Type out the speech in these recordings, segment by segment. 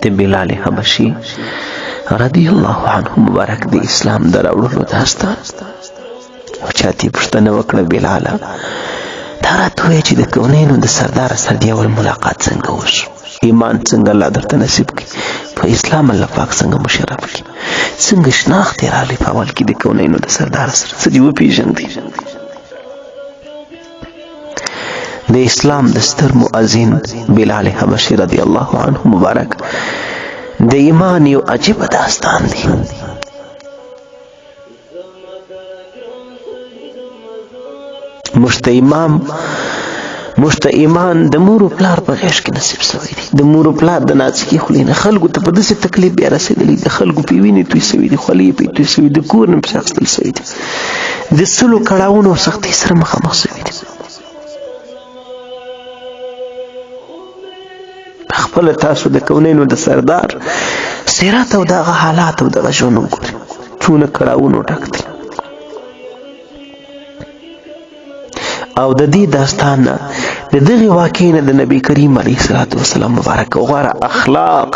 د بلال حبشي رضی الله عنه مبارک د اسلام د راوړلو داستان. یو چا ترې پوښتنه وکړه، بلاله دا راته ووایه چې د کونینو د سردار سره د اول ملاقات څنګه وشو، ایمان څنګه الله درته نصیب کړي، په اسلام الله پاک څنګه مشرف کړي، څنګه شناخت یې راغلی په اول کې د کونینو د سردار سره، څه دې وپېژندی؟ د اسلام د ستر مؤذن بلال حبشي رضی الله عنه مبارک د ایمان یو عجیب داستان دی. موږ ته امام موږ ته ایمان د مور او پلار په غېږ کې نصیب شوی دی، د مور او پلار د نازکې خولې نه. خلکو ته په داسې تکلیف بیا رسېدلی، د خلکو پې وینې توی شوي دي، خولې یې پې توی شوي، د کور نه پسې اخیستل شوي دي، د سلو کړاوونو او سختۍ سره مخامخ شوي دي. خپله تاسو د کونینو د سردار سیرت او دغه حالات او دغه ژوند وګورئ، څونه کړاوونو ډک دی. او د دې داستان نه، د دغه واقعې نه د نبی کریم علیه الصلاۃ والسلام مبارک غوره اخلاق،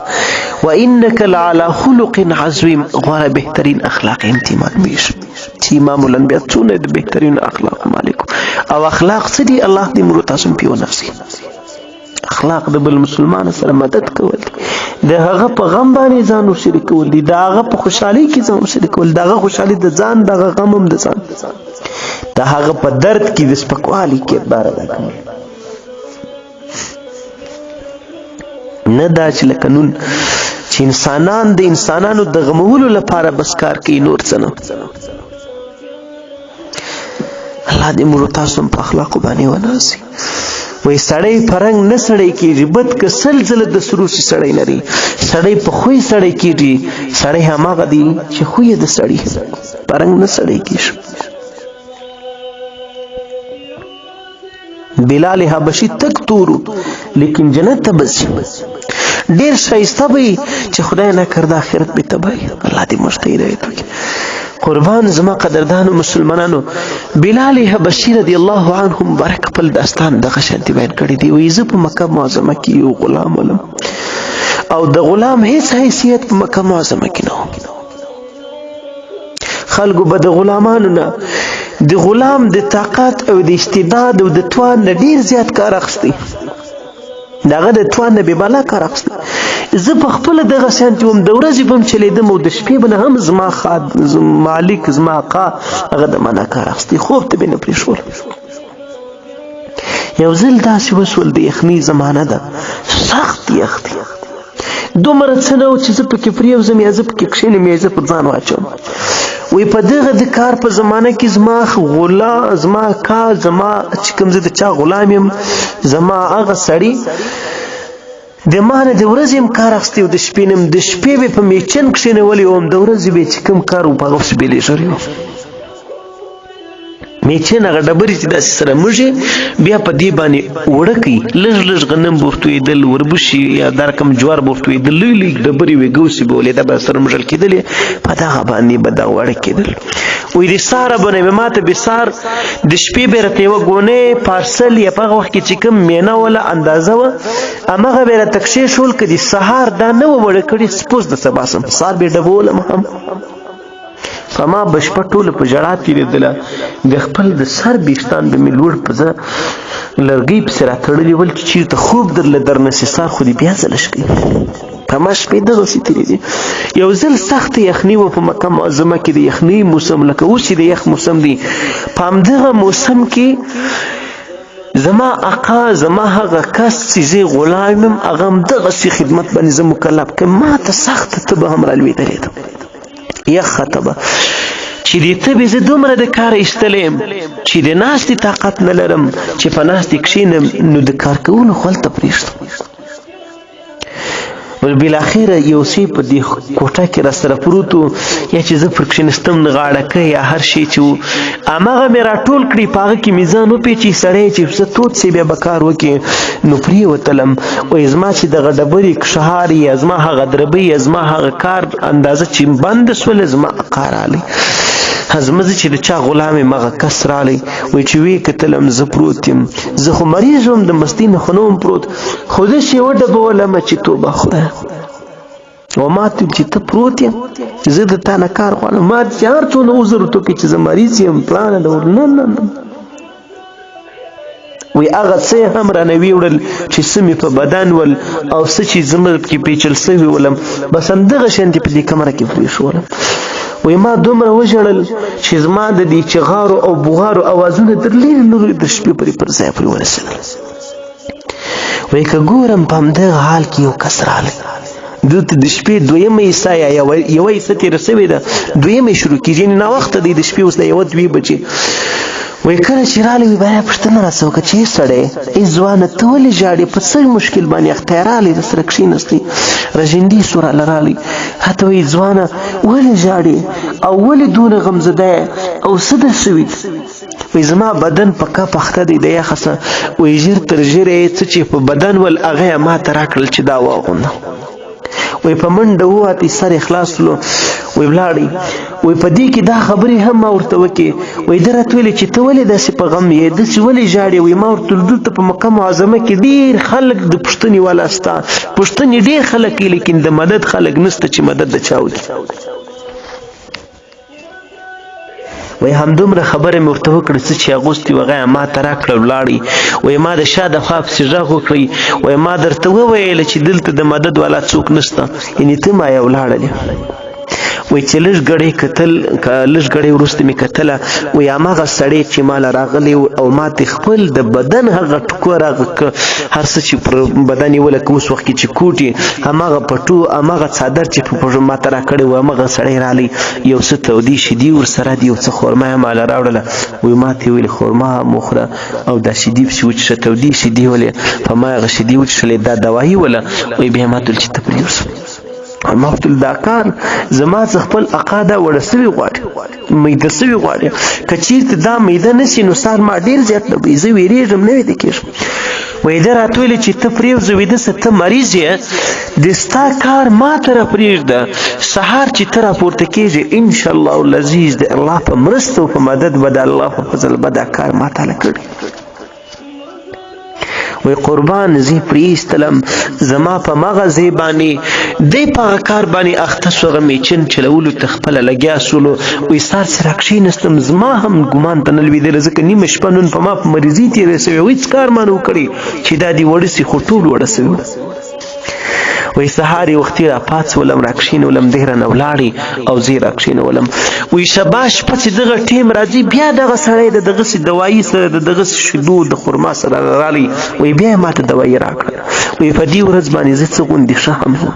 وانک لعلى خلق عظیم، غوره بهترین اخلاق امتیمان میش چې امام الانبیاء څونه د بهترین اخلاق مالک او اخلاق څه دي، الله دې موږ تاسو په ونفسي. اخلاق د بل مسلمان سره مدد کول دي، د هغه په غم باندې ځان شریکول دي، د هغه په خوشحالي کې ځان شریکول، د هغه خوشحالي د ځان، د هغه غم هم د ځان، د هغه په درد کې د سپکوالي کردار ادا کول، نه دا چې لکه نن چې انسانان د انسانانو د غمولو لپاره بس کار کوي، نور څه نه. الله دې موږ تاسو په اخلاقو باندې ونازي. وای سړی په رنګ نه سړی کیږي، بد که سل ځله د سرو سي سړی لري، سړی په خوی سړی کیږي. سړی هماغه دی چې خوی د سړی، په رنګ نه سړی کیږي. بلال حبشي تک تورو، لیکن جنت ته بس ډیر شایسته وي چې خدای نه کړ د آخرت به تباہي. الله دې موږ ته هدایت وکړي. قربان زما قدردانو مسلمانانو، بلال حبشي رضی الله عنه مبارک خپل داستان دغه شانتي بیان کړی دی. وایي زه په مکه معظمه کې یو غلام ولم او د غلام هیڅ حیثیت په مکه معظمه کې نه. خلکو به د غلامانو نه، د غلام د طاقت او د استعداد او د توان نه ډیر زیات کار اخیستی، دغه د توان نه به بالا کار اخیستی. زه په خپل دغه شانتي وم، د ورځې به هم چلېدم او د شپې به هم زما خاد مالک زما آقا هغه د معنا کار اخیستی، خوب ته به نه پرېښول. یو ځل داسې وشول، د یخنۍ زمانه ده، سخت یخ دی، دومره څه نه و چې زه پکې پرېوځم یا زه پکې کښېنم یا زه پر ځان واچوم. وی په دغه د کار په زمانه کې زما غلا زما کا زما چې کوم زه د چا غلام یم، زما هغه سړي د ما نه د ورځې هم کار اخیستی او د شپې نه هم. د شپې به په میچن کښېنولی وم، د ورځې به چې کوم کار و په هغه پسې به لېږلی وم. میچن هغه ډبرې چې داسې سره مږي، بیا په دې باندې اوړه کوي، لږ لږ غنم به ورتویېدل، وربشي یا دا رقم جوار به ورتویېدل، لوی لوی ډبرې وې، ګوسې به ولې، دا به سره مږل کېدلې، په دغه باندې به دا وړه کېدل. وایي د سهاره به نه به ماته به سهار د شپې به راته یوه ګونې پارسل یا په هغه وخت کې چې کوم مینه وله اندازه وه همغه به راته کښېښول، که د سهار دا نه وه وړه کړې سپوز د سبا سم سهار به یې ډبولم هم. په ما به شپه ټوله په ژړا تېرېدله، د خپل د سر ویښتان به مې لوړ په زه لرګۍ پسې راتړلي ول چې چېرته خوب درله درنه سي، سار خو دې بیا ځله شکوي. په ما شپې دغسې تېرېدې. یو ځل سخته یخني وه په مکه معظمه کې، د یخنۍ موسم لکه اوس چې د یخ موسم دی، په همدغه موسم کې زما آقا زما هغه کس چې زه غلام یم هغه همدغسې خدمت باندې زه مکلف کړم، ما ته سخته تبه هم رالوېدلې ده، یخه تبه چې دې تبې زه دومره د کاره ایستلی یم چې د ناستې طاقت نه لرم، چې په ناستې کښېنم نو د کار کولو خو هلته پرېږدم. ول بالاخره یو څه په دې کوټه کې را سره پروت یا چې زه پر کښېنستم غاړه یا هر شی چې وو هماغه مې راټول کړي، په هغه کې مې ځان وپېچي، سړی چې څه تود سي بیا به کار وکړي، نو پرېوتلم. وایي زما چې دغه ډبرې کښهار یا زما هغه دربۍ یا زما هغه کار اندازه چې بند سوله، زما آقا رالی، زما زه چې د چا غلام یم هغه کس رالی. وایي چې ویې کتلم زه پروت یم، زه خو مریض وم، د مستۍ نه خو نه وم پروت، خو داسې وډبولم چې توبه خدایه. او ما ته چې ته پروت یې، زه د تا نه کار غواړم. ما چې هر څونه عذر ورته وکړي چې زه مریض یم، پلان ده، نه نه نه، وی هغه څه هم رانه ویوړل چې څه مې په بدن ول او څه چې زما کې پیچل سوي ولم، بس همدغه شان دې په دې کمره کې پرېښولم. وی ما دومره وژړل چې زما د دې چغارو او بغارو اوازونه تر لرې لرې د شپې پورې پر ځای پورې ورسېدل. وی که ګورم په همدغه حال کې یو کس راغلی، دلته د شپې دویمه حصه یا یوه حصه تېره شوې ده، دویمه یې شروع کېږي، یعنې ناوخته دی د شپې اوس د یوه دوې بجې. وایي کله چې راغلی، وایي بیا پوښتنه راڅخه وکړه چې ای سړی، ای ځوانه، ته ولې ژاړې، په څه مشکل باندې اخته یې؟ راغلی د سره کښېنستی، راژندې سو راله راغلی، راته وایي ځوانه ولې ژاړې او ولې دونه غمزده یې او څه در شوي؟ وایي زما بدن په کپ اخته دی د یخه څه. وایي ژر تر ژره یې څه چې په بدن ول هغه یې ما ته راکړل چې دا واغونده. وای په منډه وواتی، سر یې خلاص سلو، وای ولاړی. وای په دې کې دا خبرې هم ما ورته وکړې. وای ده راته ویلې چې ته ولې داسې په غم یې، داسې ولې ژاړې؟ وای ما ورته دلته په مکه معظمه کې ډېر خلک د پوښتنې والا سته، پوښتنې ډېر خلک کوي، لیکن د مدد خلک نشته چې مدد د چا وکړي. وای همدومره خبره مې ورته وکړه، څه چې اغوستي وه هغه یې ما ته راکړه، ولاړی. وای ما د شا د خوا پسې غږ وکړی، وای ما درته وویل چې دلته د مدد والا څوک نشته، یعنې ته ما یې ولاړلې. وای چې لږ ګړی کتل، لږ ګړی وروسته مې کتله، وای هماغه سړی چې ماله راغلی او ما ته خپل د بدن هغه ټوکر، هغه هر څه چې پر بدن یې ولکه اوس وخت کې چې کوټي هماغه پټو، هماغه څادر چې په ما ته راکړی و، هماغه سړی راغلی، یو څه تودې شیدې ورسره دي، یو څه خورما یې ماله راوړله. وایي ما ته یې ویل خورما هم وخوره او دا شیدې پسې وڅښه، تودې شیدې ولې په ما هغه شیدې وڅښلې، دا دوايي وله. وایي بیا ما ته ویل چې ته پرېوځه. ما ورته دا کار زما څه خپل اقا دا وړه سوي غواړي، میده سوي غواړي، که چیرته دا میده نه سي نو سار ما ډېر زیات لګوي، زه ویرېږم، نه ویده کېږم. وایي ده راته ویل چې ته پرېوځه ویده سه، ته مریض یې، د ستا کار ما ته راپرېږده، سهار چې ته راپورته کېږې انشاءالله العزیز د الله په مرسته او په مدد به د الله په فضل به دا کار ما تاله کړي. وی قربان زه پریستلم، زما په مغه زی باندې دی په هغه کار باندې اخته سو، هغه میچن چلولو ته خپله لګیا سولو. وی سار سره کښېنستم، زما هم ګمان ته نه لوېدله، ځکه نیمه شپه نن په ما په مریضي تېره سوې، هېڅ کار ما نه و کړی چې دا دې وړه سي، خو ټول وړه سوي. وای سهار یې وختي را پاڅولم، را کښېنولم، دی رانه ولاړی او زه یې را کښېنولم. وایي سبا شپه چې دغه ټیم راځي، بیا دغه سړی د دغسې دوایي سره، د دغسې شیدو د خرما سره راغلی، وایي بیا یې ماته دوایي راکړه. وایي په دې ورځ باندې زه څه غوندې ښه هم وم.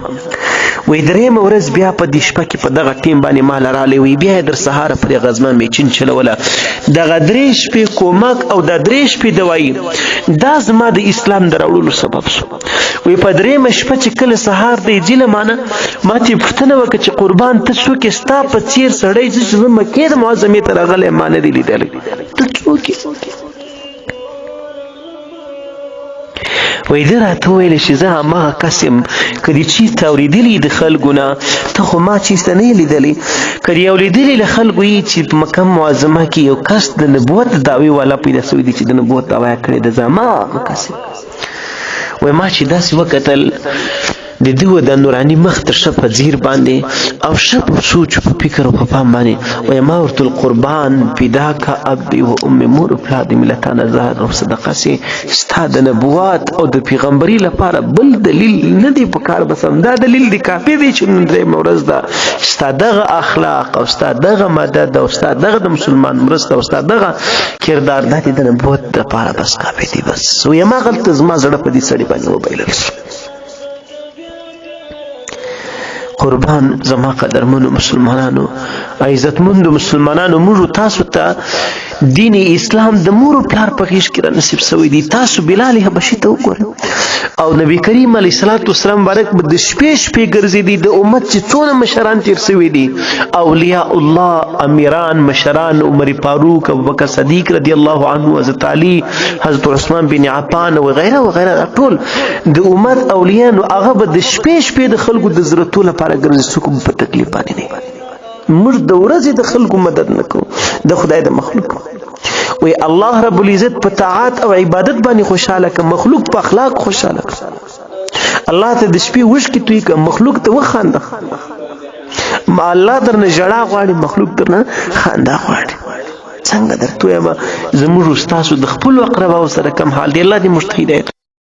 وایي درېیمه ورځ بیا په دې شپه کې په دغه ټیم باندې ماله راغلی، وایي بیا یې در سهاره پرې هغه زما میچین چلوله. دغه درې شپې کومک او دا درې شپې دوایي دا زما د اسلام د راوړلو سبب سو. وی په درېمه شپه چې کله سهار دی ځي له مانه، ما ترې پوښتنه وکړه چې قربان ته څوک یې؟ ستا په څېر سړی زه چې زه مکې د معظمې ته راغلی ما نه دی لیدلی، ته څوک یې؟ وایي ده راته وویل چې زه هماغه کس یم که دې چېرته اورېدلي د خلکو نه، ته خو ما چېرته نه یې لیدلی، که دې اورېدلي له خلکو یې چې په مکه معظمه کې یو کس د نبوت دعوې والا پیدا شوی دی چې د نبوت دعوه یې کړې ده، زه هماغه کس یم. وای ما چې داسې وکتل د دوه د نوراني مخ ته ښه په ځیر باندې او ښه په سوچ په فکر او په پام باندې، وای ما ورته قربان فداک ابي و امي، مور او پلار دې مې له تا نه ځار او صدقه سي، ستا د نبوت او د پیغمبري لپاره بل دلیل نه دی پکار، بس همدا دلیل دی کافي دی چې نن درېیمه ورځ ده، ستا دغه اخلاق او ستا دغه مدد او ستا دغه د مسلمان مرسته او ستا دغه کردار دا دې د نبوت لپاره بس کافي دی. بس وایي ما غلطه زما زړه په دې سړي باندې وبایلل شو. قربان زما قدرمنو مسلمانانو، عزتمندو مسلمانانو، موږ تاسو ته دین اسلام د مور او پلار په غیږ کې را نصیب شوی دی. تاسو بلال حبشي ته وګورئ او نبی کریم علیه الصلاۃ والسلام مبارک به د شپې شپې ګرځېدي، د امت چې څونه مشران تیر شوي دي، اولیاء الله، امیران، مشران، عمر فاروق، ابوبکر صدیق رضی الله عنه، حضرت علی، حضرت عثمان بن عفان او غیره و غیره، ټول د امت اولیاء، نو هغه به د شپې شپې د خلکو د زړه لپاره ګرځي، څوک په تکلیف باندې نه. موږ د ورځې د خلکو مدد نه کوو، د خدای د مخلوق. وی الله رب العزت په طاعت او عبادت باندې خوشاله ک، مخلوق په اخلاق خوشاله ک. الله ته د شپې وښکې توی که، مخلوق ته وخانده. ما الله درنه ژړا غواړي، مخلوق درنه خندا غواړي. څنګه درته وایم، زموږ استادو د خپل اقرباو سره کم حال دی. الله دې موږ ته هدایت.